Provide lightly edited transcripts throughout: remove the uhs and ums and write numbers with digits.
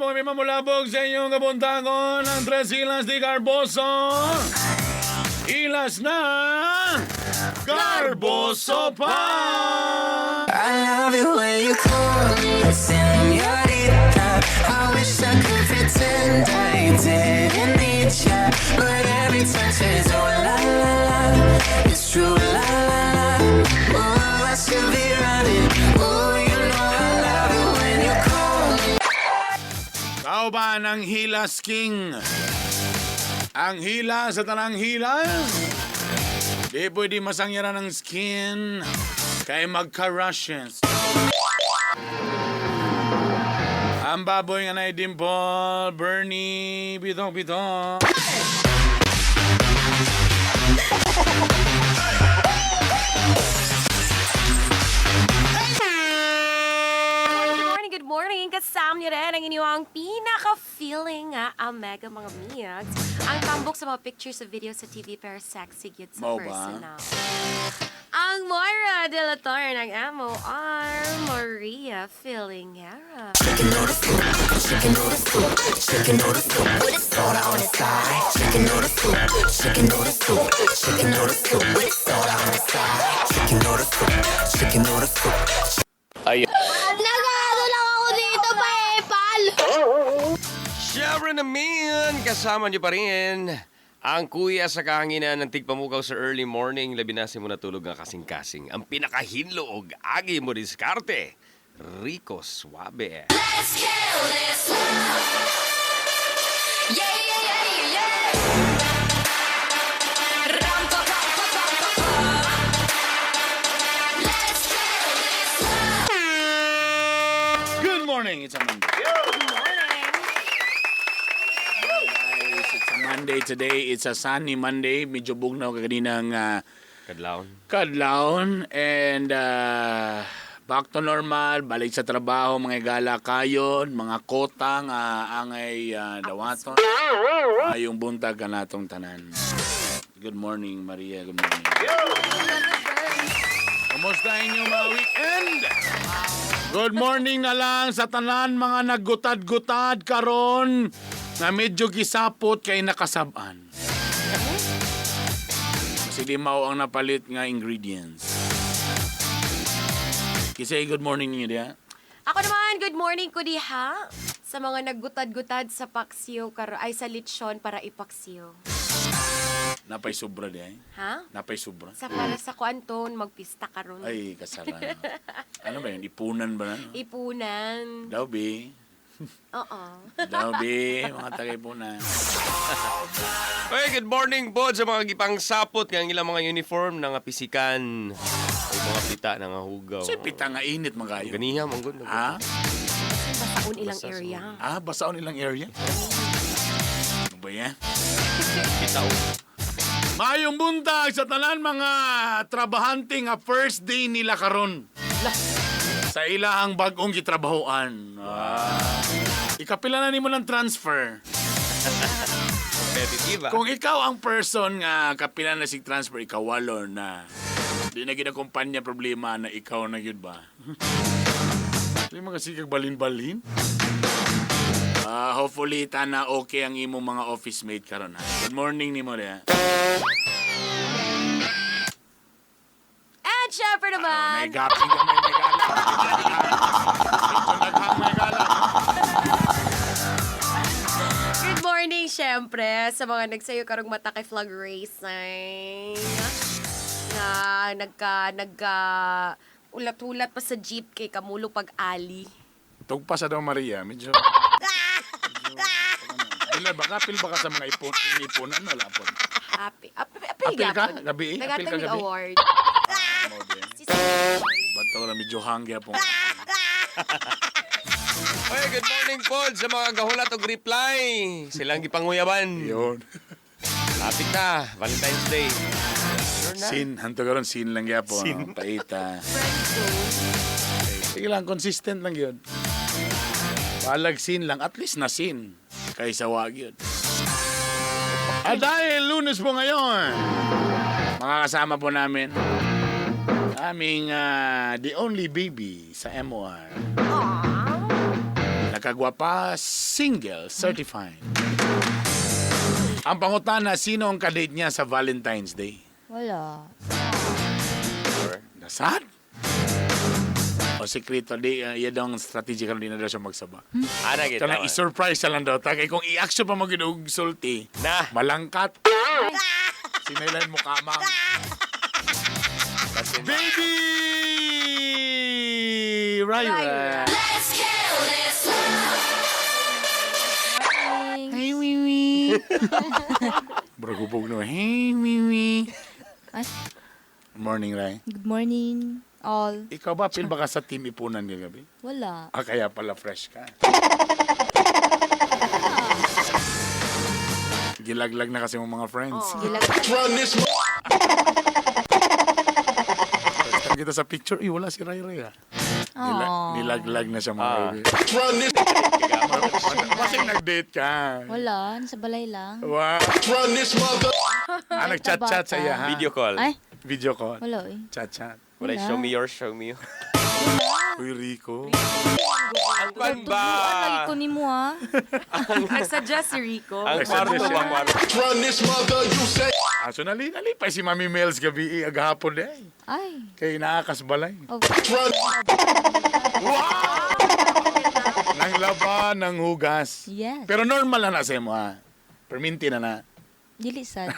po kami mamulabog sa inyong kabuntagon ng Tres Hilas di Garboso. Ilas na Garboso pa! I love it when you call me señorita. I wish I could pretend I didn't need ya, but every touch is oh la la la. It's true la la la. Oh, I should be running. Oh, you know I love it when you call me. Kauban ang Hilas King. Ang hila sa tanang hila. Di pwede masangyaran ng skin kay magka-rashes. Ang baboy nga na dimple, Bernie, bitong bitong. Good morning, good morning. Kasama niyo rin ang inyong pinaka-feeling nga ang mega mga miyags. Ang tambok sa mga pictures sa video sa TV pero sexy gyud sa Mao ba? personal. Ang Moira de la Torre ng MOR, Maria Filingera. Chicken noodle soup, chicken noodle soup, chicken noodle soup with a soda on the side. Chicken noodle soup, chicken noodle soup, chicken noodle soup with a soda on the side. Chicken noodle soup, chicken noodle soup. Nag-ano lang ako dito pa epal. Siyempre naman, kasama niyo pa rin ang kuya sa kahanginan ng tigpamukaw sa early morning. Labi na si mo natulog nga kasing-kasing. Ang pinakahinlo og agi mo diskarte, Rico Suave. Let's kill this love. Yeah, yeah. Ram, pa, pa, pa, pa, pa, pa. Let's kill this love. Good morning, it's a Monday. Good morning. Guys, it's a Monday today. It's a sunny Monday. Medyo bugnaw ka kaninang Kadlawon. kadlawon and back to normal, balik sa trabaho, mga gala kayon, mga kotang angay dawaton. Ayong buntag ka natong tanan. Good morning, Maria. Good morning. Kumusta inyo mga weekend? Good morning na lang sa tanan mga naggutad-gutad karon na medyo gisapot kay nakasab-an. Kasi di mao ang napalit nga ingredients. Kisay good morning ninyo diha. Ako naman, good morning ko diha sa mga naggutad-gutad sa paksiw karo ay sa lechon para ipaksiw. Napay sobra diha, eh. Ha? Napay sobra. Sa para sa kuanton magpista karon. Ay, kasara. Ano ba yun? Ipunan ba na? Ipunan. Daw, be. Oo. Daw, be. Mga taga-ipunan. Hey, good morning po sa mga gipang sapot nga ang ilang mga uniform na nga pisikan. O mga pita na nga hugaw. Sa pita nga init mga kayo. Ganiha, manggod. Ha? Basaon ilang Basta sa- area. Ah, basaon ilang area? Ano ba yan? Pita o. Mayong buntag sa tanan mga trabahante nga first day nila karon. Sa ilahang bagong gitrabahoan. Ah. Ikapila na nimo ng transfer. Competitive ah. Kung ikaw ang person nga kapila na sig transfer, ikawalo na. Di na gid ang kumpanya problema na ikaw na gyud ba? Di mo kasi kag balin-balin. Ah, hopefully tana okay ang imong mga office mate karon ha. Good morning nimo diha. And syempre Oh, naman, naigapin ka may megala. Medyo naghang megala. good morning syempre sa mga nagsayo karong mata kay Flag Racing. Nga nagka nagka ulat-ulat pa sa jeep kay Kamulo pag-ali. Tugpa sa daw Maria, medyo. Dila ba ka pil ba ka sa mga ipon ipunan wala po. Happy. Apil, apil, Apil ka? gyapon. Gabi eh? Apil ka Nagatag gabi? award. Mo din. Si Ba't ako na medyo hangya po. Hey, good morning po sa mga gahulat og reply. Silang gipanguyaban. Yun. Lapit na, Valentine's Day. Sure na. Sin, hanto karon sin lang gyapon. Sin. No? Paita. friend zone. Sige lang, consistent lang yun. Palag sin lang, at least na sin. Kaysa wag yun. At dahil Lunes po ngayon, mga kasama po namin, aming the only baby sa MOR. Aww. Naka Pagkagwapa, single, certified. Ang pangutana, sino ang kadate niya sa Valentine's Day? Wala. Nasad? O sekreto, di, yan daw ang strategy karon di na daw siya magsaba. Ana gid. Kanang i-surprise siya lang daw. Ta, kay kung i-action pa mo og sulti, Na. malangkat. Sinailan mo kamang. Baby! Right, right. Let's kill this love. Hey, Wiwi. Bro, no. Hey, Wiwi. Ay. Morning, Ray. Good morning, all. Ikaw ba, pil ba ka sa team ipunan kagabi? Wala. Ah, kaya pala fresh ka. Gilaglag na kasi mong mga friends. Gilag. First time kita sa picture, eh, wala si Ray Ray ah. Aww. Nilaglag na siya mga Ah. kaibigan. Kasi nag-date ka. Wala. Nasa balay lang. Wow. Ah, nag-chat-chat sa iya ha? Video call. Ay, Video call. wala eh. Chat-chat. Wala, Wala. show me yours, show me yours. Uy, Rico. Ang kwan ba? Tubuan lagi ko ni mo ah. Nagsuggest si Rico. Ang kwarto ba? Kwarto. Ah, so nalipay si Mami Mels gabi, eh, aghapon eh. Ay. Kay naakasbalay. Oh. Nang laba, nang hugas. Yes. Pero normal na na sa mo ha. Perminti na na. Dili sad. Uy,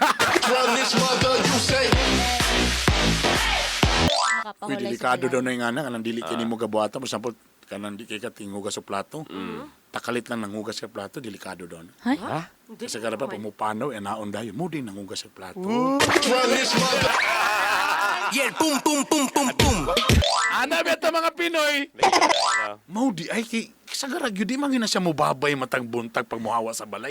Nakapahulay sa delikado balay. daw na yung anak. Kanang dili kini mo gabuhatan. For example, kanang di kay katinghugas sa plato. Takalit lang nanghugas sa plato, delikado daw na. Ay? Ha? Kasi kada pa, pumupanaw, anaon dayon. Mo din nanghugas sa plato. Yeah, boom, boom, boom, boom, boom. Ana, beta mga Pinoy! Mau di ay kay sa garag yun, di man yun na siya mubabay matag buntag pag muhawa sa balay.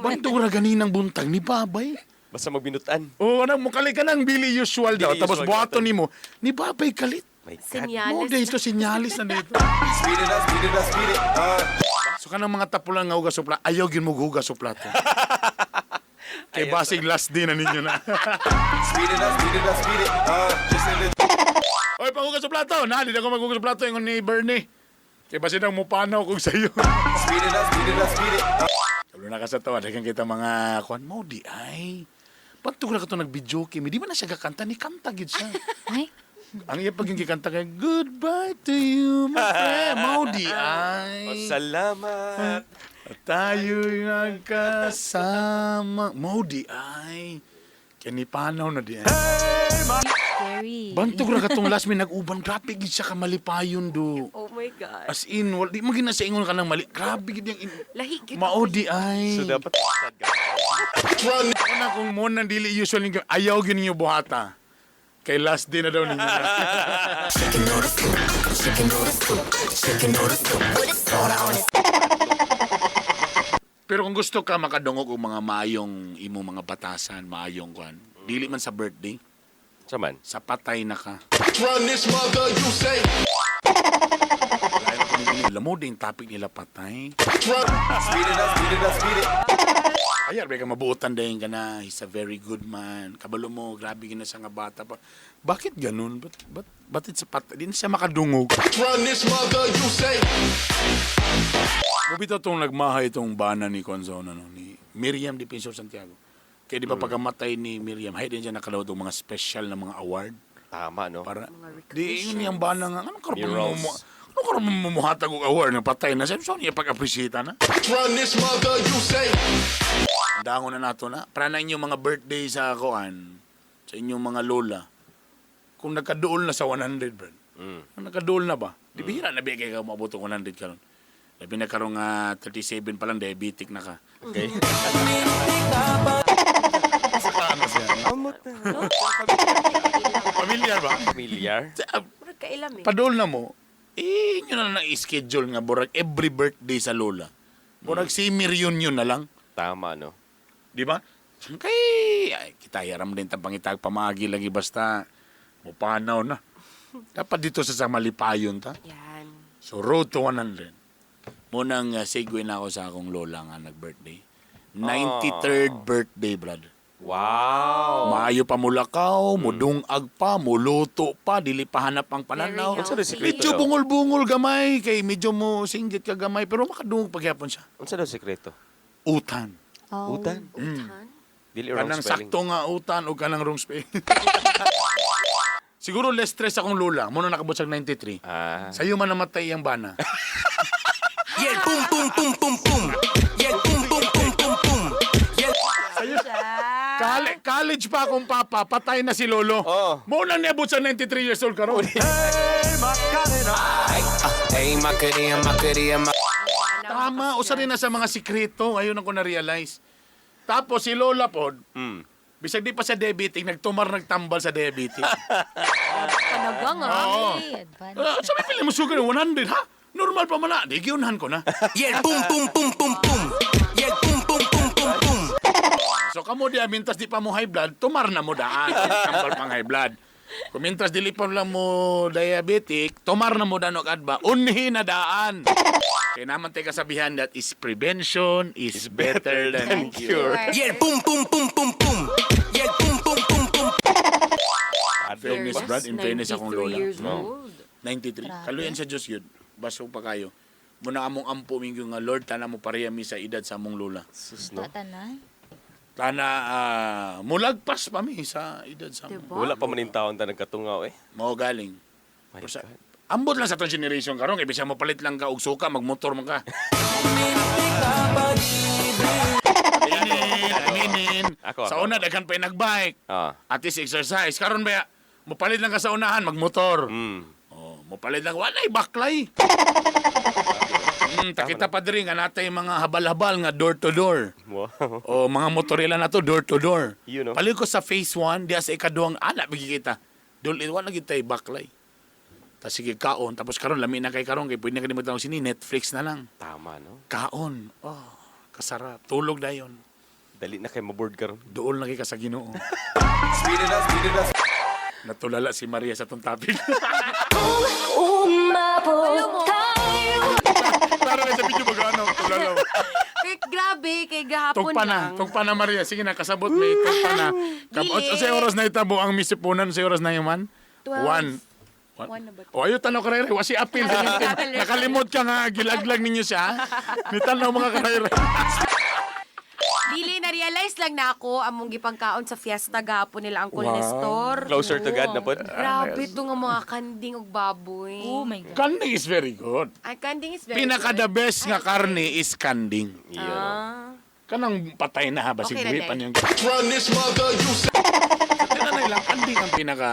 Bantog ra ganinang buntag ni babay. Basta magbinutan. Oo, oh, mukali ka ng Billy usual daw. Billy Tapos usual buhaton daw. nimo, ni babay kalit. My God. Mo Senyales. dito sinyalis na dito. Speed it up, speed it up, speed it up. So kanang mga tapulan nga hugas sa plato, ayaw gyud mo hugas sa plato. Kay basig last day na ninyo na. Speed it up, speed it up, speed it up. Just in the Oy, panghugas sa plato. Na, di na ako maghugas sa plato ingon ni Bernie. Kay basig nang mupanaw kog sayo. speed it up, speed it up, speed it up. Kablo na ka sa tawa, daghan kita mga kuan mo di ay. Pagtug na ka to nag-video kay, di ba na siya gakanta ni kanta gid siya. Ay. Ang iya pag yung gikanta kay goodbye to you my friend. Mao di ay. Oh, salamat. Tayo'y nagkasama. Mao di ay. Kani panaw na di ay. Scary. Bantog ra katong last may nag-uban. Grabe gid siya kamalipayon do. Oh my God. As in, wal, di mo gina sa ingon ka ng mali. Grabe gid yung Lahi gyud. Mao di ay. So dapat sad ka. Una kung mo nang dili usual ninyo, ayaw gyud ninyo buhata. Kay last day na daw ninyo. Pero kung gusto ka makadungog og mga maayong imong mga batasan, maayong kwan, dili man sa birthday, Sa man? sa patay na ka. Run this mother, you say. Alam mo din topic nila patay. Run. Speed it up, speed it up, speed it up. Ayar, ba ka mabuotan din ka na, he's a very good man. Kabalo mo, grabe gina siya nga bata pa. Bakit ganun? Ba't it's pat, di na siya makadungog? Run this mother, you say. Mubito itong nagmahay itong bana ni Conzona, no, ni Miriam Defensor Santiago. Kaya di ba pagkamatay ni Miriam, hay din siya nakalaw itong mga special na mga award. Tama, no? Para, di yun yung bana nga, anong karoon Murals. mo, anong karoon mo mumuhatag og award na patay na siya? So, niya pag-appreciate na. Run this mother, you say. Dangon na nato na. Para na inyong mga birthday sa koan, sa inyong mga lola. Kung nagkaduol na sa 100, bro. Kung nagkaduol na ba? Di bihira na bigay ka maabot og 100 karon. Labi na karong 37 pa lang, diabetic na ka. Okay. Ano siya? Familiar ba? Familiar? Murag kailam eh. Paduol na mo, eh, inyo na lang i-schedule nga, burag every birthday sa lola. Burag semi-reunion na lang. Tama, no? Di ba? Kay, ay, kita yaram din tang pangitag pamagi lagi basta mupanaw na. Dapat dito sa Samalipayon ta. Yan. So road to 100. Munang segue na ako sa akong lola nga nag-birthday. 93rd birthday, brother. Wow. Maayo pa mulakaw, mudungag pa, muluto pa, dili pa hanap ang pananaw. Very Unsa daw sikreto Medyo daw? bungol-bungol gamay, kay medyo mo singgit ka gamay, pero makadungog pagyapon siya. Unsa daw sikreto? Utan. Oh. Utan. Utan? Dili wrong Kanang spelling. sakto nga utan o kanang wrong spelling. Siguro less stress akong lola. Muna nakabot sa 93. Ah. Sa'yo man namatay ang bana. Yeah, boom, boom, boom, boom, boom. Yeah, boom, boom, boom, boom, boom. Yeah. Sa'yo, college pa akong papa, patay na si lolo. Oo. Muna niabot sa 93 years old karon. Hey, Macarena, Macarena, Tama, usa rin na sa mga sikreto. Ayun ang ko na-realize. Tapos si Lola pod, bisag di pa sa debiting, nagtumar nagtambal sa debiting. Panagang ah. Oo. Okay, advance. Ah, sabi pili mo sugar 100 ha? Normal pa man na. Di giunhan ko na. Yeah, boom, boom, boom, boom, boom. Yeah, boom, boom, boom, boom, boom. So kamo di mintas di pa mo high blood, tumar na mo daan. Tambal pang high blood. Kung mintas dili pa lang mo diabetic, tumar na mo daan og adba, unhi na daan. Kaya naman tayo kasabihan that is prevention is better than cure. Yeah, boom, boom, boom, boom, boom. Yeah, boom, boom, boom, boom. Fairness, Brad, in fairness akong 93 lola. years No. old. 93. Grabe. Kaluyan sa Diyos yun. Baso pa kayo. Muna among ampo mingyo nga Lord tana mo pareha mi sa edad sa among lola. Sus, no? Tanan. Tana mulagpas pa mi sa edad sa among. Diba? Wala pa man yung taon ta nagkatungaw eh. Mao galing. My Pero sa, God. ambot lang sa atong generation karon kay bisan mo palit lang ka og suka magmotor man ka. Aminin, aminin. Ako, Sa ako. una daghan pa nagbike. Ah. At least exercise. Karon ba mopalit lang ka sa unahan magmotor. Oh, mopalit lang walay baklay. Takita pa diri nga natay mga habal-habal nga door to door. Wow. O mga motorela na to door to door. Yun, no? Palit ko sa phase 1 diya sa ikaduhang ana bigi kita. Dul wala gid tay baklay. Tas sige kaon tapos karon lami na kay karon kay pwede na kini magtawag sini Netflix na lang. Tama, no? Kaon. Oh, kasarap. Tulog dayon. Dali na kay maboard karon. Dool na kay ka sa Ginoo. Speed it up, speed it up. Natulala si Maria sa tong topic. Alam mo, Para na sa video mag-ano, tulala. kay, grabe, kay gahapon Tugpa na, lang. tugpa na Maria. Sige na, kasabot may tugpa na. Dili. Sa oras na itabo ang misipunan, sa oras na yaman? 12. One. One. One na ba to? O ayo tanaw karayray, wasi apil. Nakalimot ka nga, gilaglag ninyo siya. Nitanaw mga karayray. Dili, na-realize lang na ako among gipangkaon sa fiesta gahapon nila Uncle Nestor. Closer to God na pod. Grabe to nga mga kanding ug baboy. Oh my God. Kanding is very good. Ay, kanding is very Pinaka good. the best nga karne is kanding. Iyon, no? Ah. Kanang patay na ha, basig Okay na, buhi Day. pa niyang. Run this mother, you say. Tinanay lang, kanding ang pinaka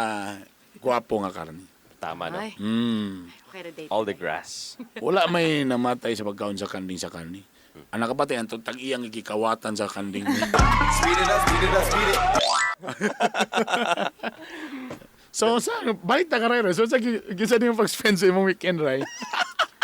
gwapo nga karne. Tama, no? Ay, okay na date. All the grass. Wala may namatay sa pagkaon sa kanding sa karne. Ang nakapatay, ang tag-iyang gikawatan sa kanding. Speed it up, speed it up, speed it up. So, sa, balik ta ka, Ray. Ray. So, sa, gisa din yung pag-spend sa imong weekend, Ray.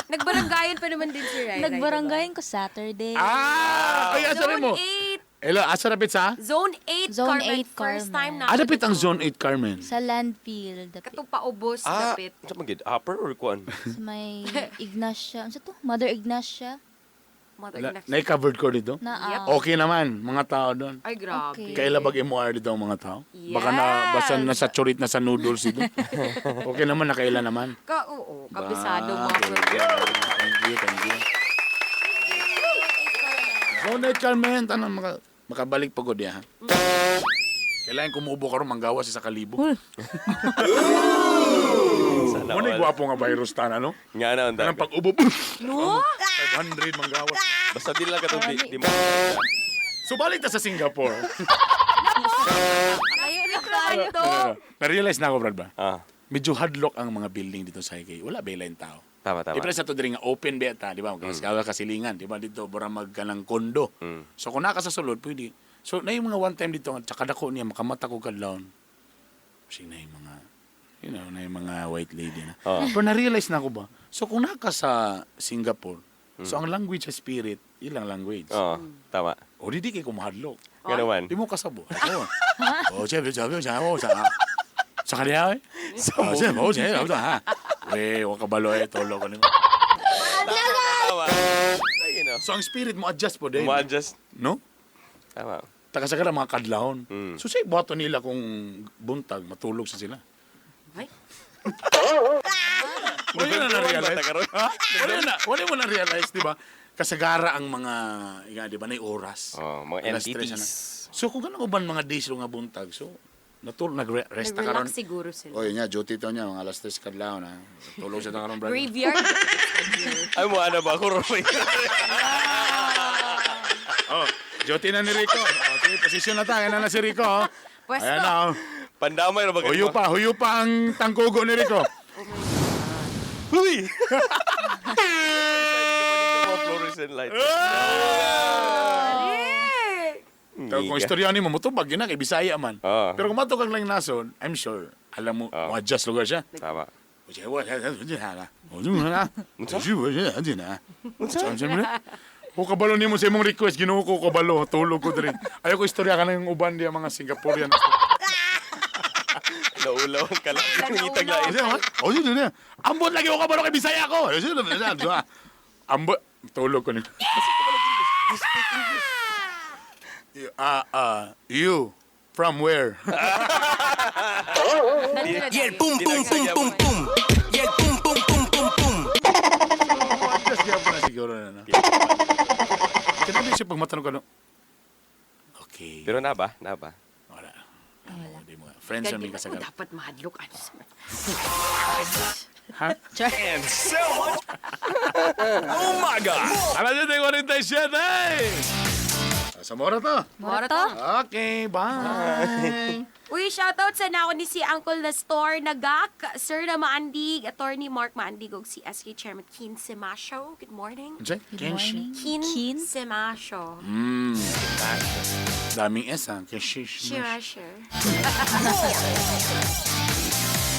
Nagbaranggayan pa naman din si Rai. Rai, Nagbaranggayan ko Saturday. Ah! Ay, diba? asa rin Zone mo? 8. Hello, asa rapit sa? Zone 8, Zone Carmen. 8, First time Carmen. na. Ah, dapit ang Zone 8, Carmen. Sa landfill. Dapit. Katong paubos, Ah, dapit. unsa man gid? Upper or kuan? Sa may Ignacia. Ano to? Mother Ignacia. Mother Na, Ignacia. na-covered ko dito? Na, Yep. ah, Okay naman, mga tao doon. Ay, grabe. Okay. Kaila bag MOR dito ang mga tao? Baka na, Yes. basta nasaturate na sa noodles dito. Okay naman, nakaila naman. Ka, oo, kabisado Ba, mo. thank you, thank you, thank you. Zone 8, Carmen. Tanong, makabalik pa ko diya, ha? Kailangan kumubo ka ron, manggawa sa kalibo. Sana Muna all. gwapo nga virus tan, ano? Nga na, ang Kanang dami. pag-ubo, No? 500 manggawas. Basta di lang katong di mo. So balik ta sa Singapore. Ayun na to. Na-realize na ako, Brad ba? Ah, Medyo hadlock ang mga building dito sa IK. Wala ba ilang tao? tama, tama. Di pa sa to diri nga open ba ta, di ba? Magkaskawa kasilingan, di ba? Dito bura magkanang kondo. So kung naka sa sulod, pwede. So na yung mga one time dito, tsaka dako niya makamata ko kadlawon. Kasi na yung mga na yung mga white lady na. Oo. Pero na-realize na ako ba? So kung naka sa Singapore, so ang language sa spirit, ilang language. Oo, tama. O di kay kumahadlok. Nga naman. Di mo kasabo. Oh, siya, siya, siya, siya, sa kanya eh. Oh, siya, oh, siya, oh, ha. We, wa kabalo eh, tulo ko nimo. Tama. Ay, you know. So ang spirit mo adjust po din. Mo-adjust. No? Tama. Takasagara mga kadlawon. So say buhaton nila kung buntag matulog sa sila. Ay. Wala na na-realize. Ha? Wala mo na-realize, di ba? Kasagara ang mga, nga, di ba, na oras. Oh, mga Alas tres entities. na. So kung ganun uban mga days nga buntag, so natul nag-rest ta karon. Nag-relax siguro sila. Oy, nya duty to niya mga alas 3 kadlawon ha. Tulog sa ta karon, brother. Graveyard. Ay, mo ano ba? Ako, Roy. Oh, duty na ni Rico. Okay, posisyon na ta, kaya na si Rico. Oh. Pwesto. Ayan na, oh. Pandamay na ba? Huyo pa ang tangkugo ni Rico. Huy! Mga fluorescent light. Pero kung istorya ni mo, mutubag yun na, kay Bisaya man. Ah. Pero kung matukag lang nason, I'm sure, alam mo, mo-adjust lugar siya. Tama. O kabalo nimo sa imong request, Ginoo ko kabalo, tulog ko diri. Ayaw ko istorya ka ng uban diya mga Singaporean. Naulaw ang kalat. Ngitag Naulaw. lain. Oh, yun yun. Ambot lagi ko kabalo kay Bisaya ko. Ambot tulog ko ni. You speak English. Ah, you from where? Yeah, boom, boom, boom, boom, boom. Yeah, boom, boom, boom, boom, boom. Just gyapon na siguro na. No? Kaya di siya pag matanong ka no. Okay. Pero na ba? Na ba? Wala. Wala. Di mo. Friends Ganyan mi ako kasagara. dapat mahadlok. Ano sa Ha? And so much. Umaga. Alas 7:47! Sa mora to. Mora to? Okay, bye. Uy, shoutout sa nako ni si Uncle Nestor Nagak, Sir na Maandig, Attorney Mark Maandig, ug si SK Chairman Kin Semasho. Good morning. Unsay? Good morning. Kin, Kin? Semasho. Daming S ha. Keshish. Semasho.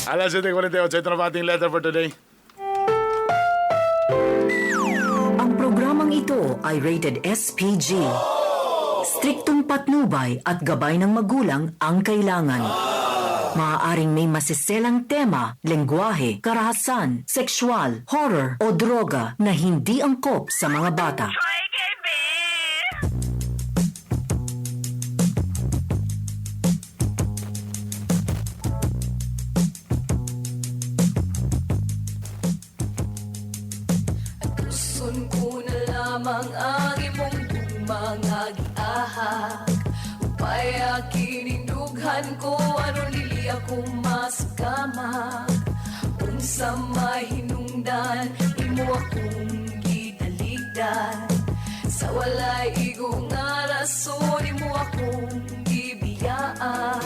Alas 7:48, ito na ba ating letter for today? Ang programang ito ay rated SPG. Striktong patnubay at gabay ng magulang ang kailangan. Maaaring may masiselang tema, lengguwahe, karahasan, sexual, horror o droga na hindi angkop sa mga bata. Tuson ko na lamang ang imong mga giahak. Upay kinindugan ko aron dili ako masakamak. Unsa may hinungdan imo akong gitaligdan. Sa walay igo nga rason imo akong gibiyaan.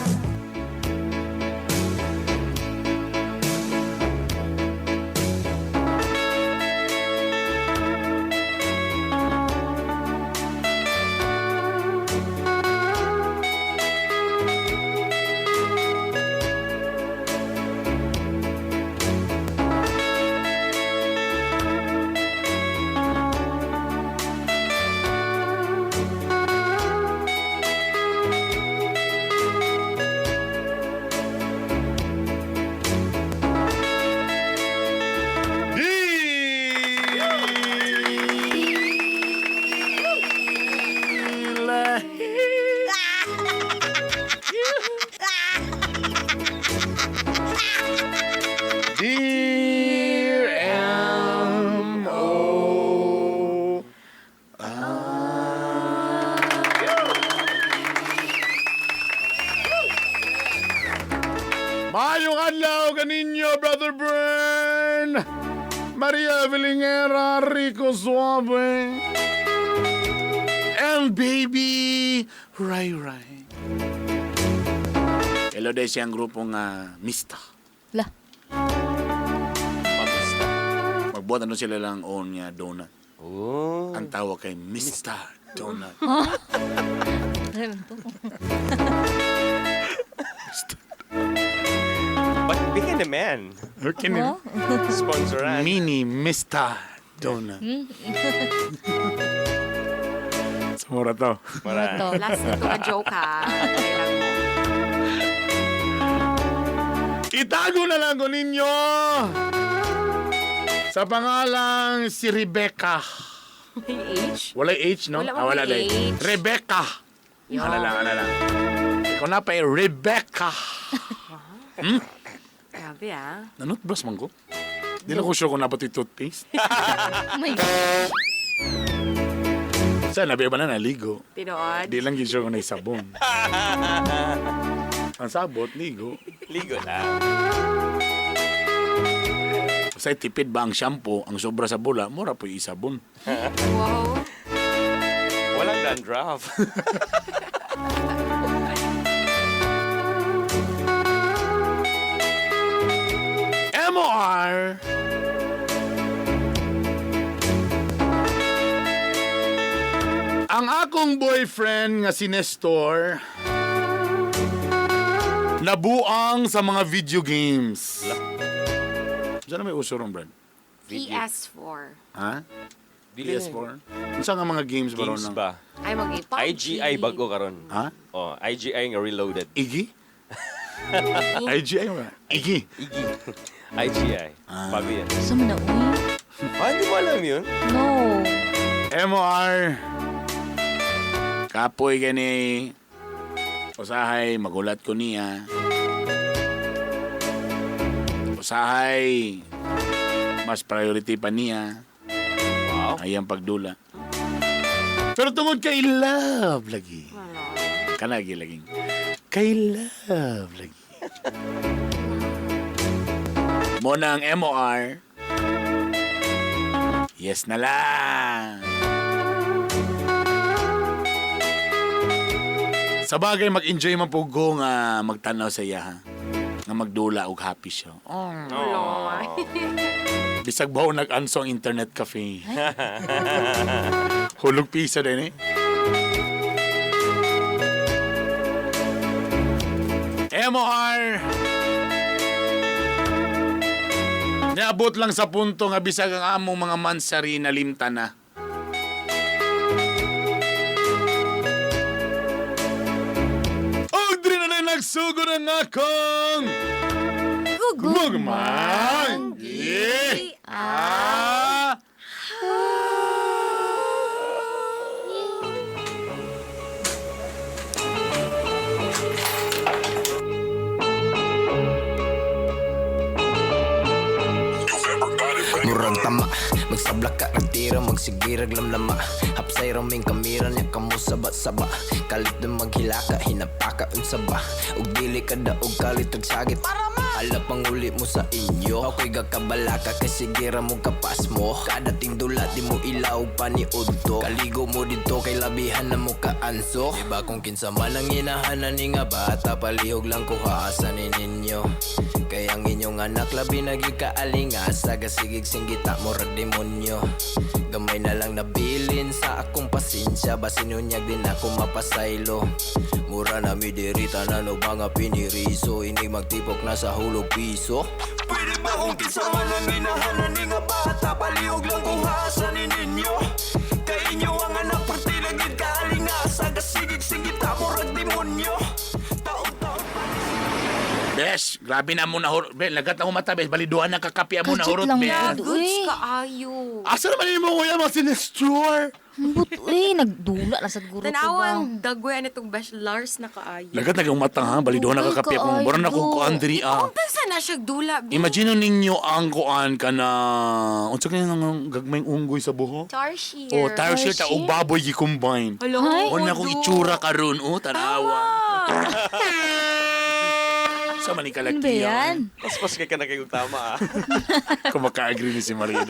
Dear M.O. Mayong adlaw kaninyo, Brother Bern! Maria Vilingera, Rico Suave, and baby Rai Rai. Hello dahil siyang grupo nga Mista. La. Pamista. Magbuhat ano sila lang own nga donut. Oh. Ang tawag kay Mr. Donut. Ano to? But being a man, Okay, Oh? sponsoran. Mini Mr. Donut. Sumura to. Mora to. Last na to ka joke ha. Kailang mo. Itago na lang ko ninyo sa pangalang si Rebecca. May H? Walay H, no? Wala Ah, wala may dahil. H. Rebecca. Ano lang, ano lang. Ikaw na pa eh, Rebecca. Grabe ah. Nanutbrush man ko. Di na ko sure kung napat yung toothpaste. Oh my God. Sa nabi ba na naligo? Tinood. Di lang yun sure kung naisabon. Ang sabot, ligo. Ligo na. Sa tipid ba ang shampoo, ang sobra sa bula, mura po yung isabon. Wow. Walang dandruff. MOR! Ang akong boyfriend nga si Nestor nabuang sa mga video games. Saan na may uso ron, Brad? PS4. Ha? Dili na. PS4? Unsa nga mga games ba ron? Games ang- ba? Ay, mag-PUBG. IGI bago karon. Ha? Oh, IGI nga reloaded. Iggy? IGI ba? Iggy. Iggy. IGI. Bago yan. Sa man na, uy? Ah, hindi mo alam yun? No. MOR. Kapoy gani. Usahay, magulat ko niya. Usahay, mas priority pa niya. Wow. Ay ang pagdula. Pero tungod kay love lagi. Kanagi laging. Kay love lagi. Mo na ang MOR. Yes na lang. Sa bagay, mag-enjoy man po ko nga magtanaw sa iya, ha. Nga magdula og happy siya. Oh. Bisag ba nag-anso ang internet cafe. Hulog pisa din eh. MOR! Niabot lang sa punto nga bisag ang among mga mansari nalimta na. Og diri na lang nagsugod ang akong gugmang gi ah Murag tama, magsabla ka nagtira, magsigirag lamlama. Hapsay raming kamira niya kamo saba-saba. Kalit na maghilaka, hinapaka unsa ba. Ug dili ka daog kalit og sagit. Ala pang uli mo sa inyo. Ako'y gakabalaka kay sigira mo kapas mo. Kadating dula di mo ilaw pa ni Udto. Kaligo mo dito kay labihan na mo kaanso. Diba kung kinsa man ang hinahanan ni nga bata, palihog lang ko haasa ni ninyo. Kay ang inyong anak labi na gyud kaalingasa, gasigig singgita murag demonyo. Gamay na lang nabilin sa akong pasensya, basin unyag din ako mapasaylo. Mura na mi diri tanan og mga piniriso, ini magtipok na sa hulog piso. Pwede ba kung kinsa man ang hinahanan ni nga bata, palihog lang kung haasa ni ninyo. Kay inyo ang anak partida gyud kaalingasa, gasigig singgita murag demonyo. Taon-taon Bes, grabe na mo na hurot. Bes, lagat na mata, bes. Baliduan na kakapi mo na Kajit hurot, lang bes. yun. Goods Uy. kaayo. Asa naman yung kuya mga sinestor? But, uy, nagdula na sa guro to Tanawa ba? ang dagwe na itong besh Lars na kaayo. Lagat na kang mata, ha? Baliduan na Uy, kakapi akong. kaayo. Mura na kong kuan diri, ah. Kung sa na siya dula, bi. Imagine ninyo ang kuan ka na... Unsa kaya nga gagmayng unggoy sa buho? Tarsier. Oh, tarsier ta og baboy gi-combine. Hello, Ay. O na kong itsura karon, oh, tanawa. Sa man Ano ba ikalaki yan? Paspas kay ka na kayong tama ah. Kung maka-agree ni si Maria.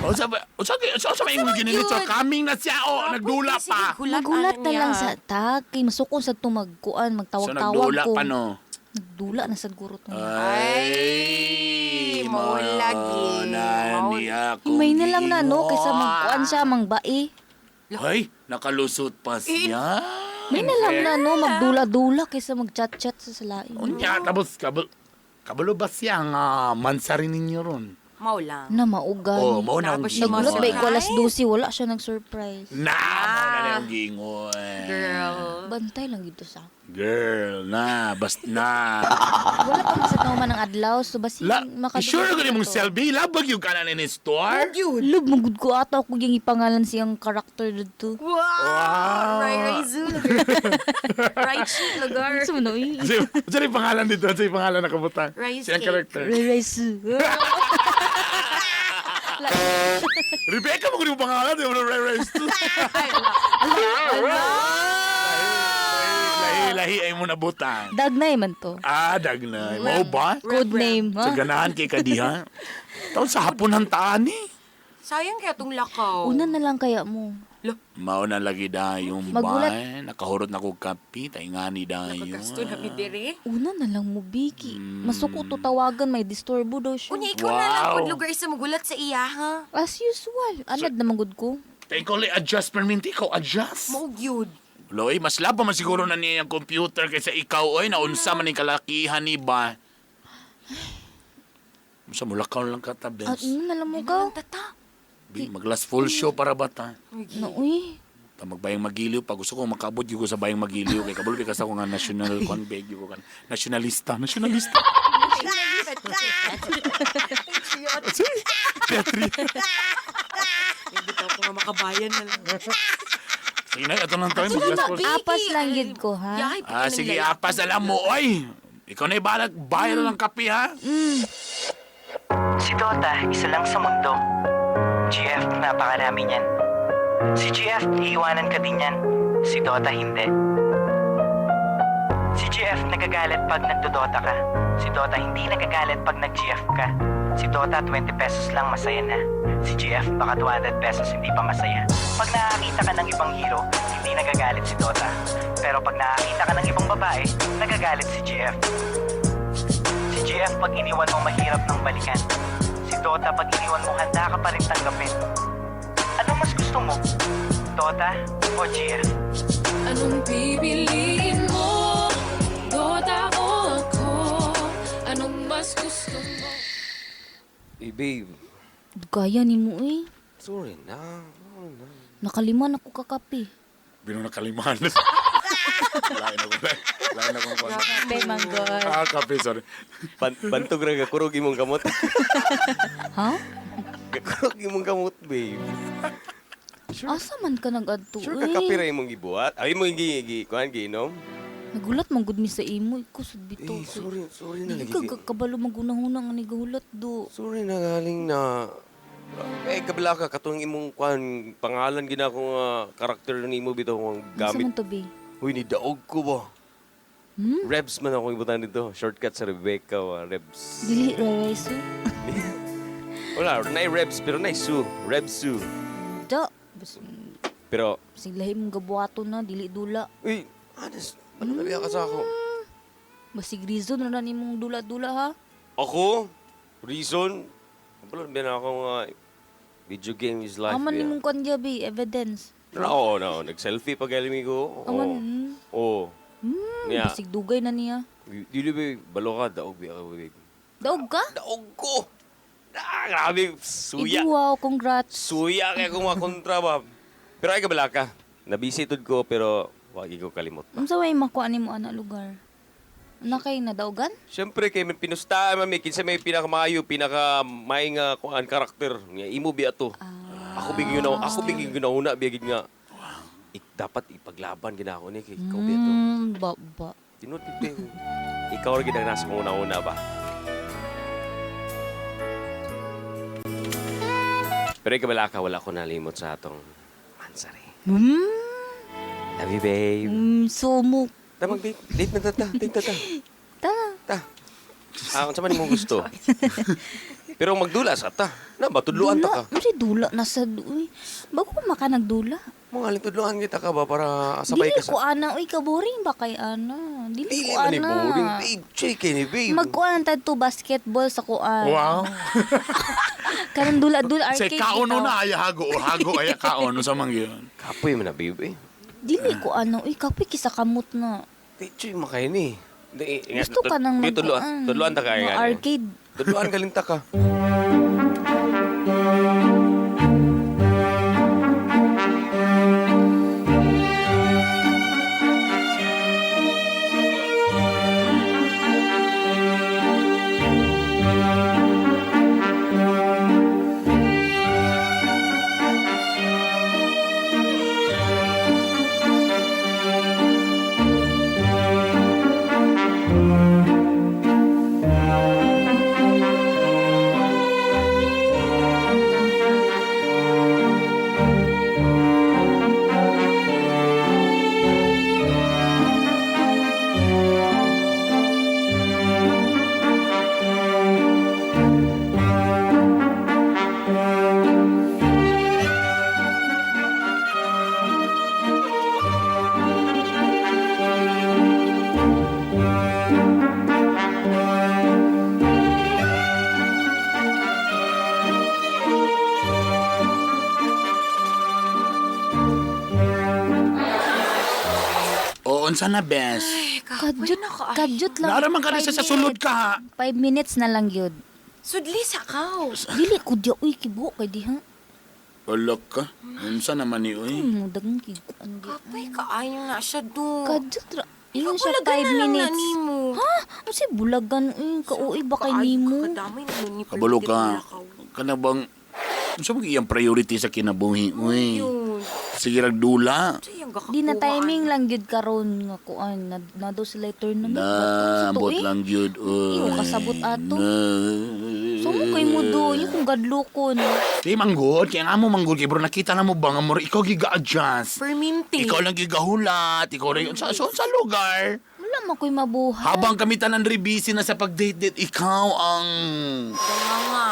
Unsa ba? Unsa kay unsa may imong ginilito? Coming na siya oh, nagdula pa. Nagulat na lang sa tag. Kay masukon sa tumagkuan, So magtawag-tawag nagdula ko. pa no. Nagdula na sa guro to. Ay, Mao lagi. na Mao- niya akong May na lang na no kaysa giingon. magkuan siya mangbae. Ay, nakalusot pa siya. May na lang na no magdula-dula kaysa magchat-chat sa salain. Unya, tapos kabalo, kabalo ba siya nga mansari ninyo ron? Mao lang. Na maugan. Oh, mao na ang Tapos siya Nagulat ba Surprise? ikaw alas 12, wala siya nag-surprise. Na, mao na niya. akong giingon. Girl. Bantay lang gito sa. Girl, na, basta na. Wala pa man sa tao man ang adlaw so basin La, makadungog sure ka na mong to. selfie? Labag yung kanan in store? Lub magud ko ata ako yung ipangalan siyang karakter dito. Wow! Wow. Rai Rai Zu lugar. Rai Chi lugar. Ano mo na uy? Sino yung pangalan dito? Sino yung pangalan na kabutan? Rice Siyang cake. character. Reresu. Rebecca mo kung yung pangalan. Di mo na Rai Rai. Ay, wala. Lahi, lahi ay mo nabutan. Dagnay man to. Ah, dagnay. Mao ba? Code name, ha? Sa ganahan kay kadiha. Taon sa hapon ang taan eh. Sayang kaya tong lakaw. Una na lang kaya mo. Mao na lagi dayon ba? Magulat. Nakahurot na ko kapi. Taingani dayon. Nakagasto na mi dire. Una na lang mo, Biki. Masuko to tawagan, may disturbo daw siya. Unya, ikaw na lang Wow. pod lugar sa magulat sa iya, ha? As usual. Anad naman gud ko. Take only adjust perminti. Ikaw adjust. Mao gyud. Loy, mas labo man siguro na niya ang computer kaysa ikaw, oy, naunsa man ni kalakihan ni ba? Sa mulakaw lang ka At tabes. una na lang mo ka. Tata. Bi, maglas full show para bata. No, uy. Ta magbayang magiliw pa gusto ko makaabot gyud ko sa bayang magiliw kay kabalo kay ko nga national conveg gyud ko kan nationalista nationalista. Petri. Bitaw ko nga makabayan na lang. Sige na, ato lang tayo maglas full. Biki, Apas lang gid ko, ha? Yahay, Ah, sige, apas alam mo, oy. Ikaw na ibalag, bayar lang kape ha. Si Dota, isa lang sa mundo. GF, napakarami niyan. Si GF, iiwanan ka din yan. Si Dota, hindi. Si GF, nagagalit pag nagdodota ka. Si Dota, hindi nagagalit pag nag-GF ka. Si Dota, 20 pesos lang masaya na. Si GF, baka 200 pesos hindi pa masaya. Pag nakakita ka ng ibang hero, hindi nagagalit si Dota. Pero pag nakakita ka ng ibang babae, nagagalit si GF. Si GF pag iniwan mo mahirap ng balikan. Si Dota pag iniwan mo handa ka pa rin tanggapin. Ano mas gusto mo? Dota o GF? Anong pipiliin mo? Dota o ako? Anong mas gusto mo? Eh, babe. Gaya ni mo, eh. Sorry na. Sorry na. Nakalima na ko kakape. Bino na kalimahan. Lain ako, lain ako. Kape, manggol. Ah, kape, sorry. Bantog ra gakurog imong kamot. Ha? Gakurog imong kamot, babe. Asa man ka nag-adto, Sure ka kape eh? ra imong gibuhat? Ay imong gi gi kuan giinom? Nagulat man gud mi sa imo. Ikaw sa bitaw. Eh, sorry, sorry na Dili lagi. ka kabalo magunahuna nga nagahulat do. Sorry na galing na eh kabila ka katong imong kuan pangalan gina ko nga karakter nimo bitaw kong Asa gamit. man to, be? Uy, ni daog ko ba? Hmm? Rebs man ako ibutan dito. Shortcut sa Rebecca wa Rebs. Dili ra Raisu. Wala, nay Rebs pero nay Su, Rebsu. Da. Bas, Pero basig lahi mong gabuhaton na dili dula. uy, honest, ano na ka sa ako? Basig reason na na nimong dula-dula ha. Ako? Reason? Kabalo na ako nga video game is life. Aman yeah. nimong kanya be evidence. Oo, no, nag-selfie pag galing ko. Oo. Aman. Oo. Yeah. Basig dugay na niya. Dili ba, balo ka, daog ba ako, babe. Daog ka? Daog ko! Ah, grabe, suya. Ibu, wow, congrats. Suya kaya kung makontra ba. Pero ay kabala ka. Nabisi tud ko, pero wag ko kalimot. Unsa way makuha nimo ana lugar? Ana kay nadaugan? Siyempre, kay may pinusta, mami, kinsa may pinakamaayo, pinakamay nga kuan karakter. Nga imo biya to. Ako bigyan na, ako bigyan ginahuna, bigyan nga. Ik, dapat ipaglaban ginako ni kay ikaw biya to. Ba ba. Tinuod gid, babe. Ikaw ra gid ang nasa kong una-una ba. Pero ikaw wala ka, wala ko nalimot sa atong mansari. Love you, babe. Sumo. Tamang date, date na ta, date na ta. Tara. Ta. Ah, unsa man imong gusto? Pero magdula sa ta. Na matudluan ta ka. Dula, Ano dula na sa uy. Bago ko maka nagdula. Mga aling tudluan kita ka ba para sabay Dili ka sa ko ana, uy ka-boring ba kay ana? Dili Dili ko man ni ana. boring, babe. Check ni babe. Magkuan ta to basketball sa kuan. Wow. Kanang dula-dula Sa arcade. kaon bitaw. na ay hago o hago ay kaon sa mang yun. Kapoy man na babe. Eh. Dili ko ana, uy kapoy kisa kamot na. Di choy makain eh. Di, ingat, Gusto ka nang di, tudluan, magkuan. tudluan ta kaya Mga nga. arcade. Tudluan galing ta ka. Unsa na best? Kadyot, kadyot lang. Naaraman ka na Five sa sulod minutes. ka ha. 5 minutes na lang yun. Sudli sa kaw. Dili ko diya, uy, kibuo kay diha. Ulok ka. Unsa naman ni oy? Dagang kiguan di. Kapoy kaayo na siya do. Kadyot ra. Ingon siya Bulagan 5 na lang na minutes. nimo. Ha? Unsay bulagan uy, kauy ba kay nimo? Kadamay na ni Kabalo ka. Kana bang unsa man iyang priority sa kinabuhi oy? Yun. Sige rag dula. Di na timing lang gyud karon nga kuan na, na daw sila tournament. Na Sa to, ambot eh. lang gyud oy. Iyo, kasabot ato. Na. So mo kay mo do, yung kung gadlokon. Di manggod, kaya nga mo manggod kay bro nakita na mo ba nga mo ikaw giga-adjust. Perminti. Ikaw lang gigahulat, ikaw rin sa lugar. Wala man ko'y mabuhat. Habang kami tanan rin busy na sa pag-date-date, ikaw ang Nga.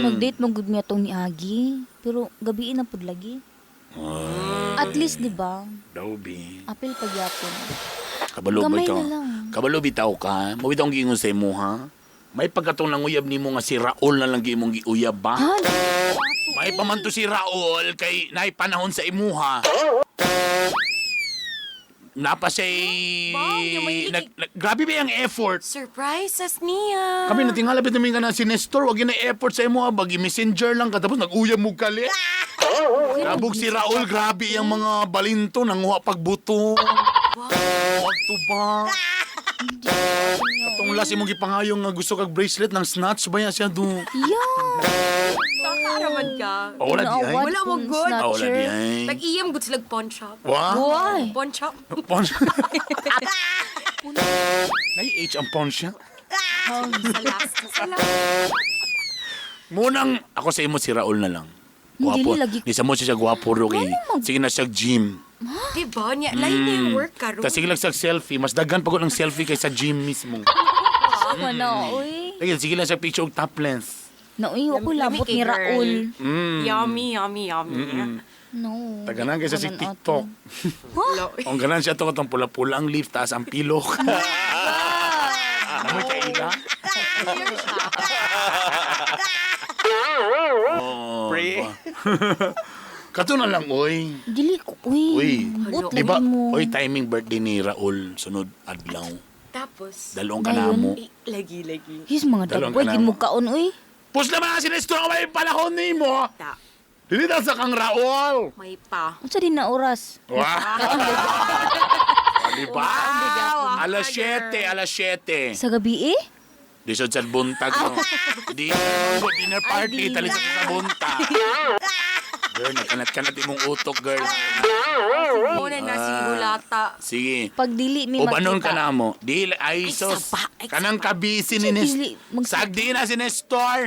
Nag-date mo gud niya tong ni Agi. Pero gabiin na pud lagi. At least, di ba? Daw, bi. Apil pagyapon. Kabalo ba Gamay ikaw? na lang. Kabalo bitaw ka? Mawid akong giingon sa imo, ha? May pagkatong nanguyab nimo nga si Raul na lang giimong giuyab ba? Ha? May pamanto si Raul kay naay panahon sa imuha. Napa siya'y... Wow, yung may Grabe ba yung effort? Surprises niya. Kami natingala bitaw nga na si Nestor, wag yun na effort sa imo, ha? Bagi messenger lang ka tapos nag-uyab mo kali. Nabog si Raul, grabe yung mga balinto, nanguha pagbuto. Wag to ba? Katong last imong gipangayong nga gusto kag bracelet ng snatch ba yan siya do? Yeah! Nakakaraman ka. Oh, wala di ay. Ginaawat Wala mo kong good. Oh, wala snatcher. di ay. Nag-iyam good sila pawn shop. Wa? Why? Pawn shop. Pawn Nay H ang pawn siya. Sa last. Sa last. Munang ako sa imo si Raul na lang. Hindi, Gwapo. lagi- Di sa mo siya gwapo ro kay. Ano mag- Sige na siya gym. Diba? Niya, lain na yung work karon. Tas sige lang siya selfie, mas daghan pa ko ng selfie kaysa gym mismo. Sama na, uy. Sige, sige lang siya picture og topless. Na, uy, ako Lami labot kay ni girl. Raul. Yummy, yummy, yummy. No. Taganan kaysa si Kanan TikTok. ato. Ang ganan siya to katong pula-pula ang leaf taas ang pilok. Amoy kaila. Oh, Pre. ba? Kato na lang, oy. Dili ko, uy. Uy. Buot Di ba? lagi mo. Oy, timing birthday ni Raul sunod adlaw. Tapos, Dalawang ka na Dayon. mo. eh, lagi, lagi. His mga Dalawang dagway, ka na gid mo mo. kaon, uy. Pus naman si Nestor ang may panahon nimo. Ta, Dili na sa kang Raul. may pa. Unsa din na oras? Wah. Ah, di ba? Alas 7, alas 7. Sa gabi eh? Lisod sa buntag no. Di dinner party Ay, di. tali sa buntag. Girl, nagkanat-kanat imong utok, girl. Muna na si Hulata. Sige. Pag dili mi Ubanon ka magkita. na mo. Di, ay, Ay, sos. saba, ay, Kanang saba. kabisi ni Sa Nestor. dili, Sagdi na si Nestor.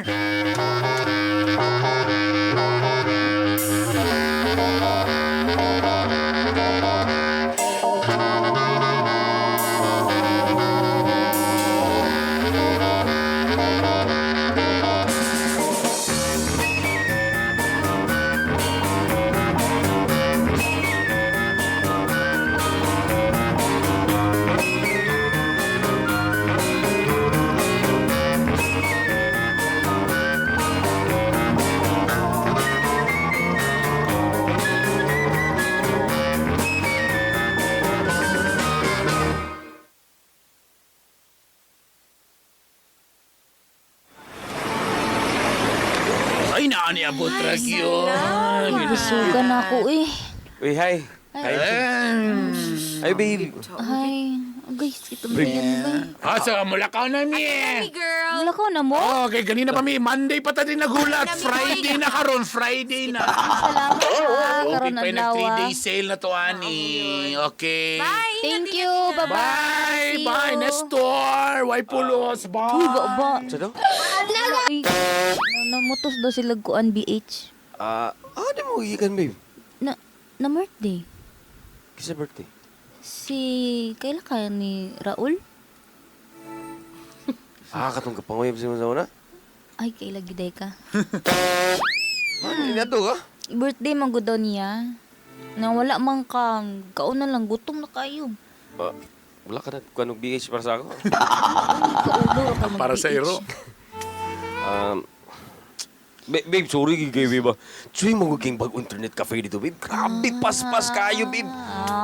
Ay, naani abot yun. Busugan na ako eh. Uy, hi. Hi. Hi, babe. Ay, guys, ito ba yan ba? Ah, sa mulakaw na mi. Hey, girl. Wala ko na mo? Oh, okay, ganina pa mi. Monday pa tayo nagulat. Friday na karon, Friday na. Salamat ha, Okay, karon pa nag adlaw. 3 ah. day sale na to, ani. Okay. Bye. Thank you. Bye-bye. Bye! See Bye, you. Nestor! Why pulos? Bye! Uy, ba, ba. Sa daw? Uy, namutos daw sila kuan BH. Di mo ikan, babe. Na, na birthday. Kasi birthday. Si, kaila kaya ni Raul? Katong kapanguyab sa mga una. Ay, kaila giday ka. Ano, inato ka? Birthday man gud daw niya. Na wala man ka, kaon na lang, gutom na kayo. Ba, wala ka na kuan og BH para sa ako. Kaulo ra ka mag Para sa iro. Babe, sorry gid kay babe. Tsuy mo king bag internet cafe dito, babe. Grabe paspas kayo, babe.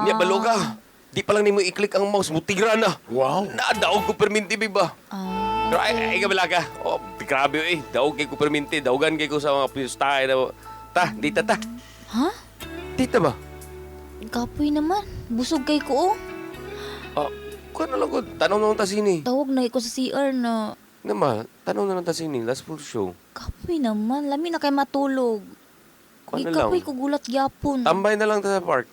Niya balo ka. Di pa lang nimo i-click ang mouse, mutigra na. Wow. Nadaog ko perminti, babe ba? Ah, Pero ay, ay kabila ka. Oh, grabe eh. Daog kay ko perminti. Daogan kay ko sa mga pistahe na. Ta, dita ta. Ha? Dita ba? Kapoy naman. Busog kay ko oh. Ah, kuha na lang ko. Tanong na lang ta sini. Tawag na ko sa CR na Nama, tanong na lang ta sini. Last full show. kapoy naman. Lami na kay matulog. Kuha na lang. Ikapoy ko gulat gyapon. Tambay na lang ta sa park.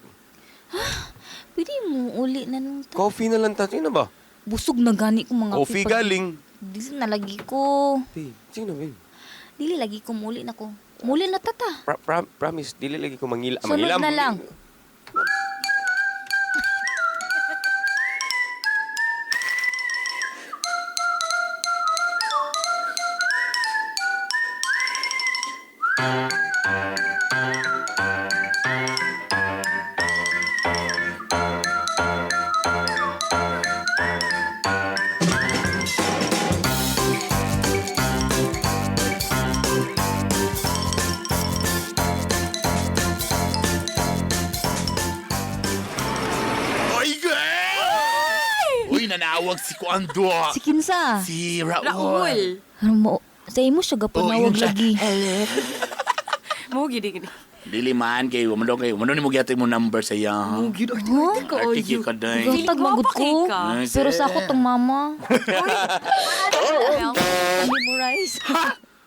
Pwede mo uli na lang ta. Coffee na lang ta. Sino ba? Busog na gani ko mga Coffee pag- galing. Dili na lagi ko. Babe, sino babe? Dili lagi ko muli na ko. Muli na tata. Promise, dili lagi ko mangila. Sunod mangilam. na lang. Oy, girl! Uy, nanawag si Kuan Dua. Si Kinsa. Si Raul. Raul. Ano mo? Sa imo siya Oh, gapanawag yun siya. lagi. Hello. Mo gid gid. Dili man kay umano kay umano ni mo gyatay mo number sa iya. Mo gid artig ko Artig ka day. Gatag magud ko. Nice. Pero sa ako tong mama. Memorize.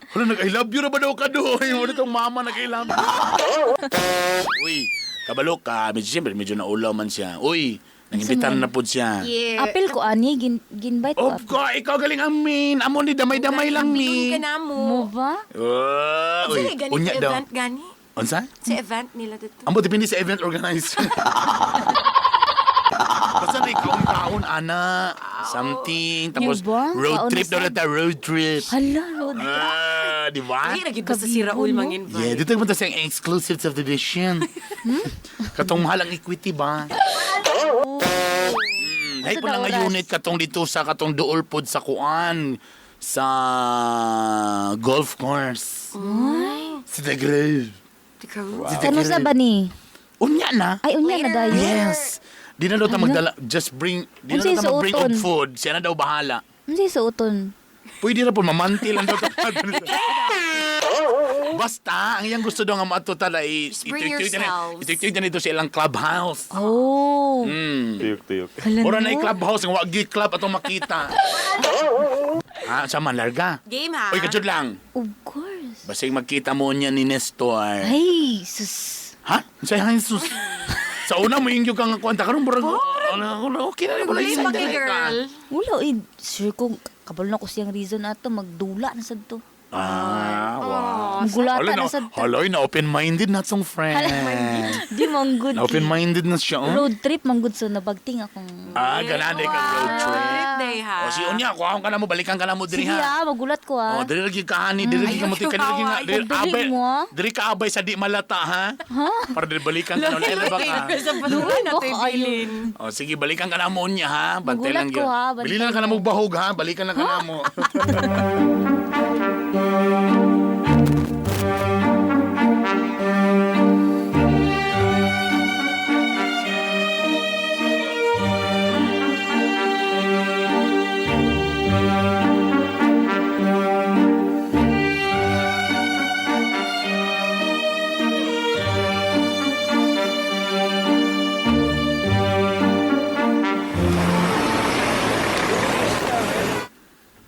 Hala, nag-I love you na ba daw ka doy? Wala tong mama nag-I love you. Uy, kabalo ka. Medyo, siyempre, medyo naulaw man siya. Uy, nangimbitan na po siya. Yeah. Apil ko ani gin ginbite ko. Of course, ikaw galing amin. Amo ni damay-damay lang Bilon ni. ka na mo. Mo ba? Oh, uy, Uy, gani unya sa daw. event gani. Unsa? Sa event nila dito. Amo depende sa event organizer. Basta na ikaw ang taon, ana. Something. Tapos, Yun ba? road Kaon trip na daw na ta, road trip. Hala, road. Ah, di ba? Ay, lagi basta si Raul Kabibo, no? mang-invite. Yeah, dito punta sa exclusive subdivision. Katong mahal ang equity ba? Hay Asa po na daw nga oras? unit katong dito sa katong duol pod sa kuan sa golf course. Sa The Grove. Sa The Kano sa Grove. ba ni? Unya na. Ay, unya na dayon. Yes. Di na daw ta magdala. Just bring, di na Unsay daw ta mag-bring suoton? og food. Siya na daw bahala. Unsay suoton? Pwede na po, mamanti lang daw ta. Basta, ang iyang gusto daw nga maadto tala i Just bring yourselves. Ituyok na nito sa ilang clubhouse. Oh. Tuyok, tuyok. Hala Ora na no. clubhouse nga wa gyud club atong makita. Ah, sa man larga. Game ha. Oy, kajud lang. Of course. Basig magkita mo niya ni Nestor. Ay, sus. Ha? Unsay hay sus? Sa una mo ingyo ka nga kwanta karon murag ano, okay na wala Blame isa pa kay girl. Wala eh. Sure ko, kabalo na ko siyang reason ato. Magdula na sad to. Ah, wow. Magulata Hala na na, sad to. haloy na open-minded na tong friend. Di manggod. Na open-minded na siya. Oh. Road trip manggod so nabagting akong. Ah, ganahan ka road trip. Trip day ha. O si Unya, kuha ka na mo, balikan ka na mo diri Sige ha. ah, magulat ko ah. Oh, diri lagi ka ani, diri lagi ka mo tika, diri nga, diri Pagdali abay, mo, ah. diri ka abay sa di malata ha. Para diri balikan ka na ulit ba ka. Sa Luoy na ba to'y kaayo? bilin. Oh, sige, balikan ka na mo niya ha. Bantay Magulat lang ko, gyud. ha. Bantay Bili lang ka na mo bahog ha, balikan lang ka na mo.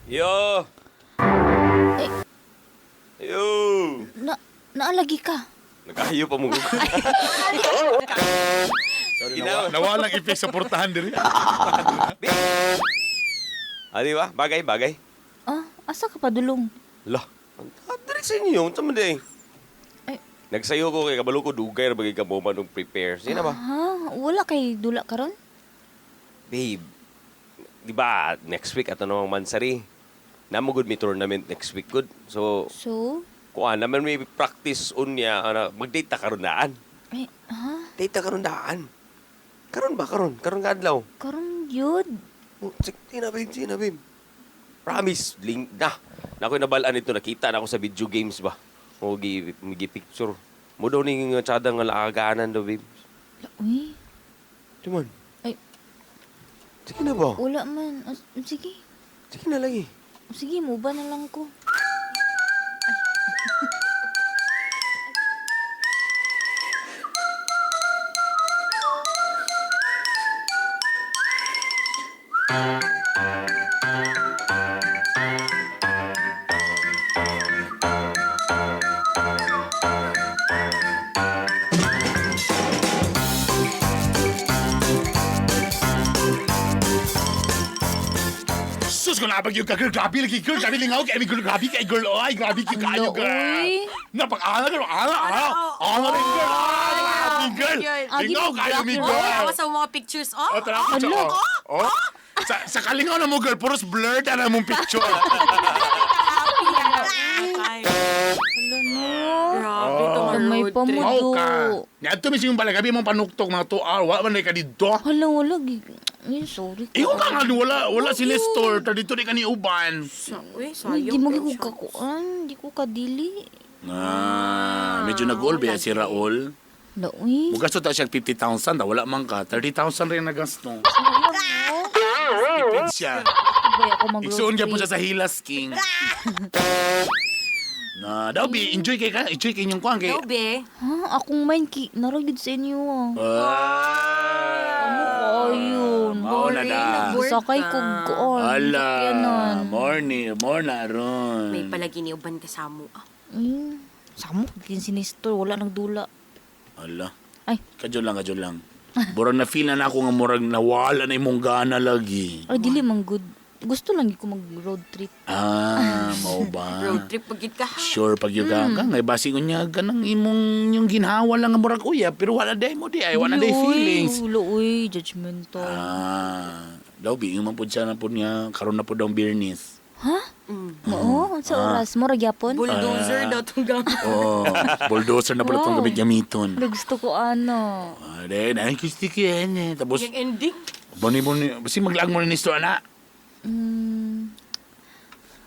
Yo! Eh. Yo! Na, naalagi ka. Nag-ayo pa mo. Sorry, nawalang ipik sa portahan diri. Ah, di ba? Bagay, bagay. Ah, asa ka pa dulong? Lah, ang dali sa inyo. Unsa man di? Ay. Nagsayo ko kay kabalo ko dugay ra bagay ka mo manong prepare. Sino ba? Ha? Wala kay dula karon? Babe, di ba next week ato namang mansari. Namo good may tournament next week good. So, So, kuan naman may practice unya ana mag-date ta karon daan. ay, ha? Date ta karon daan. Karon ba karon? Karon ka adlaw. Karon yun. Oh, sige na babe, sige na babe. Promise, link na. Nakoy nabalaan ito, nakita na ako sa video games ba. O gi, gi picture. Mo daw ning tsada nga laaganan daw babe. Uy, Di man. ay, Sige na ba? Wala man. Sige. Sige na lagi. Sige, muba na lang ko. Sus, kung nabag yung ka, girl, grabe lagi, girl, grabe lingaw, kay girl, grabe kay girl, ay, grabe kay kayo, Ano, girl. uy? Napag-ana, girl, ana, ana, ana, rin, girl, ah, grabe, girl. Agi, Lingaw kayo, mi, mag-black girl. Tawa sa mga pictures, oh. Oh, tara, picture, oh. Oh. Sa kalingaw na mo, girl, puros blurred na mong picture. Wala no. Grabe itong Gamay road pa mo trip. Mao ka. do. Niadto mi siyong balagabi mong panuktok mga 2 hour, wa man na ka didto. Hala, wala. Ay, sorry. Ingon ka nga, wala, wala si Nestor, ta dito di ka ni uban. Uy, Uy, sayang. di mo ko kakuan. Di ko kadili. Ah, medyo nag-goal ba si Raul? Wala, uy. Mugasto ta siya 50,000, da wala man ka. 30,000 rin nagasto. Wala mo. Tipid siya. Sabay ako mag-road Igsuon gyapon trip. siya sa Hilas King. Na, daw bi, enjoy kay ka, enjoy kay inyong kuan kay. Daw, be. Ha? Akong mind ki. Narag gid sa inyo ah. Ah, Ayun. Mao na da. Bored Sakay ka. ko kuan. Ala, Sakyanan. morning, more na ron. May palagi ni uban kasamo. Ah. Ay, samok din si Nestor. Wala nang dula. Ala. Ay. Kadyo lang, kadyo lang. Murag na feel na na ako nga murag nawala na imong gana lagi. Ay, dili man good. Gusto lang gyud ko mag road trip. Ah, mao ba? Road trip pagid ka. ha? Sure pag yung ka, ngay basi unya ganang imong yung ginhawa lang nga murag uya pero wala day mo di ay wala day Dili, uy. feelings. Wala, uy. Judgmental. Ah, daw bi man pud siya na pud nga karon na pud ang Biyernes. Ha? Oo, sa oras mo, ragyapon? Bulldozer daw itong gamit. Oh, bulldozer na pud itong Wow. gamit gamiton. Wala, gusto ko ano. Ah, de, na gusto ko yan eh. Tapos Yung ending. boni boni basi maglaag mo ni Nestor ana.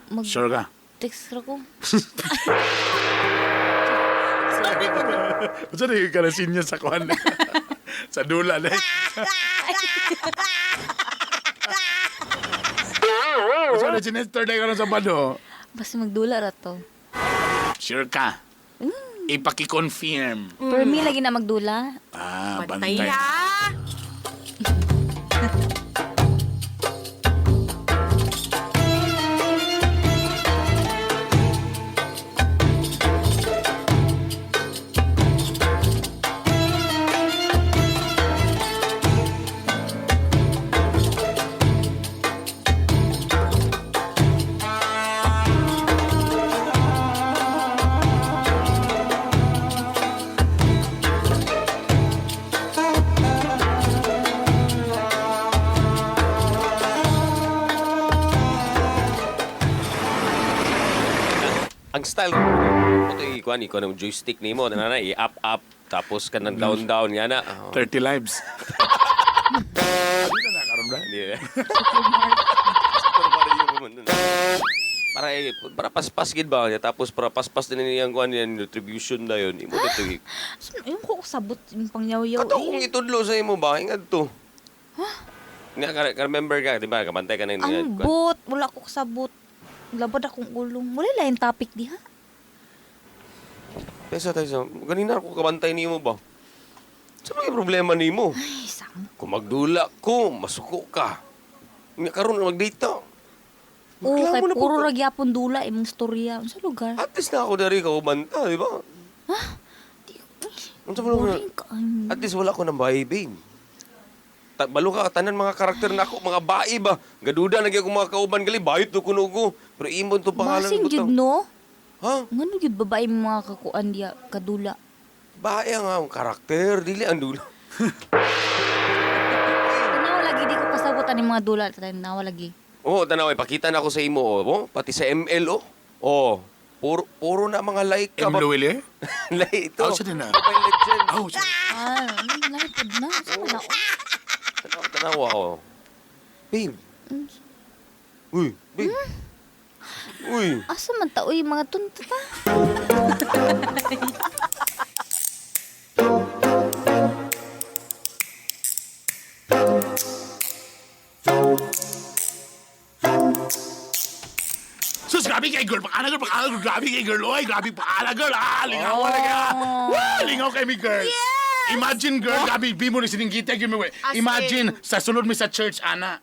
Mag Sure ka. text ra ko. Unsa na yung kalasin niya sa kuan? Sa dula na. Unsa na si Nestor na karon sa bado? Basta magdula ra to. Sure ka. Ipaki-confirm. Pero mi lagi na magdula. Ah, Bantay bantay. ha. Ang style ko ito ikuan ikuan ang joystick nimo na na i-up up tapos kanang down down nga na. Oh. 30 lives. Hindi na nakaroon ba? Hindi na. Pero para yung nun. Para eh, para paspas gid ba niya tapos para paspas din niyang kuan niya retribution na yun. Imo dito. So, yung ko sabot yung pangyaw-yaw. Kato eh. kung itudlo sa imo ba ingad to. Nga ka remember ka, di ba? Kabantay ka na Ang bot, wala ko kasabot. Labad akong ulong. Wala lain topic diha. Pesa tayo sa ganina ako kabantay nimo ba? Sa mga problema nimo? Ay, samok. Kung magdula ko, masuko ka. Nga karon magdita. Oo, Magklamo kay na po puro ka. ra gyapon dula imong storya. Unsa lugar? At least na ako dari kaubanta, di ba? Unsa man Boring ka. Ay, At least wala ko ng bae, babe. Balo ka, tanan mga karakter na ako, mga bae ba? Gaduda na gyud ako mga kauban gali, bayot to kuno ko. Pero imon to pangalan Basing ko jud no. Ha? Ngano gyud babae mga kakuan diya kadula. Bae ang akong karakter, dili ang dula. Tanaw lagi di ko kasabot ani mga dula, tanaw lagi. Oo, tanaw, ipakita na ako sa imo, oh. Oh, pati sa ML, oh. Oh, puro, puro na mga like ka. M. Luwile? like ito. Oh, siya din na. Mobile Legends. Oh, sorry. Ah, lahi pud na. Unsa man na? Tanaw, tanaw ako. Babe. Uy, babe. Uy. Asa man ta uy mga tunta ta? Grabe kay girl, pakana girl, pakana girl, grabe kay girl. Oy, grabe pakana girl. Ah, lingaw wala ka. Wah, lingaw kay mi girl. Imagine girl, grabe bi mo ni sininggita gyud mi. As Imagine sa sulod mi sa church ana.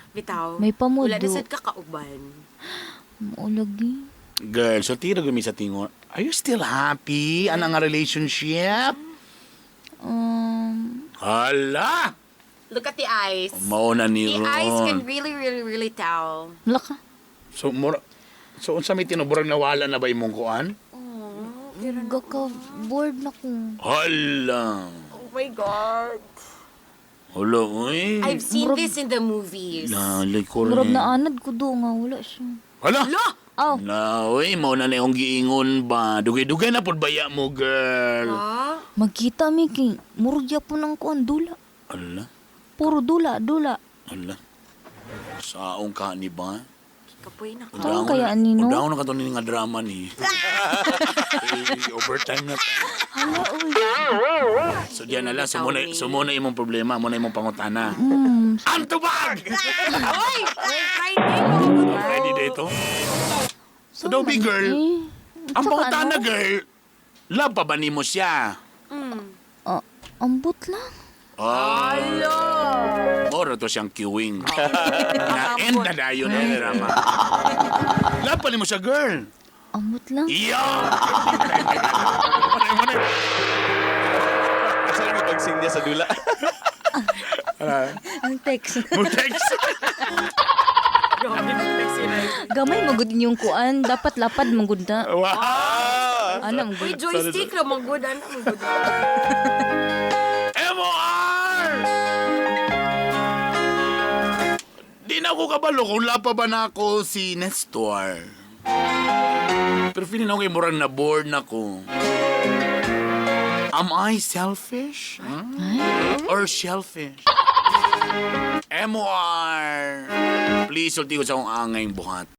Bitaw. May pamudo. Wala na sad ka kauban. Mao lagi. Girl, so tira gyud mi sa tingon. Are you still happy ana nga relationship? Hala! Look at the eyes. Mao na ni The eyes can Ron. really, really, really tell. Wala ka. So mura. So unsa may tinuburang nawala na ba imong kuan? Gaka bored na ko. Hala. Oh my God. Hala, oy. I've seen this in the movies. Nalay ko Murag rin. na anad ko do nga wala siya. Hala! Lo! Oh, Na, oy, mao na na yung giingon ba? Dugay-dugay na pud baya mo, girl. Ha? magkita mi kay murag gyapon ang kuan dula. Ala, Puro dula, dula. ala. Saong ka ni ba? Kapoy na ka. Taon kaya ani, no? Undaon na kato ni nga drama ni. Eh, overtime na ta. Hala oy. So diyan na lang, so muna imong problema, muna imong pangutana. Ang tubag! Oy! Oy, Friday mo! Ready dito? So daw, big girl, Eh, ang unsa ka, pangutana, ano? girl, love pa ba nimo siya? Ah, ambot lang. Hala! Moro to siyang queuing. Na end na dayon ang drama. Love pa nimo siya, girl. Ambot lang. Iyo! Asa lang yung pagsing niya sa dula? Ang text. Mutex. Gamay magud inyong kuan, dapat lapad magud na. Wow! Ano Uy, magud? joystick ra mong good. Ano mong good? MOR! Di na ako kabalo kung lapa ba na ako si Nestor. Pero feeling ako kay murang na bored na ko. Am I selfish? Hmm? Or shellfish? MOR! Please, sulti ko sa akong angay buhat.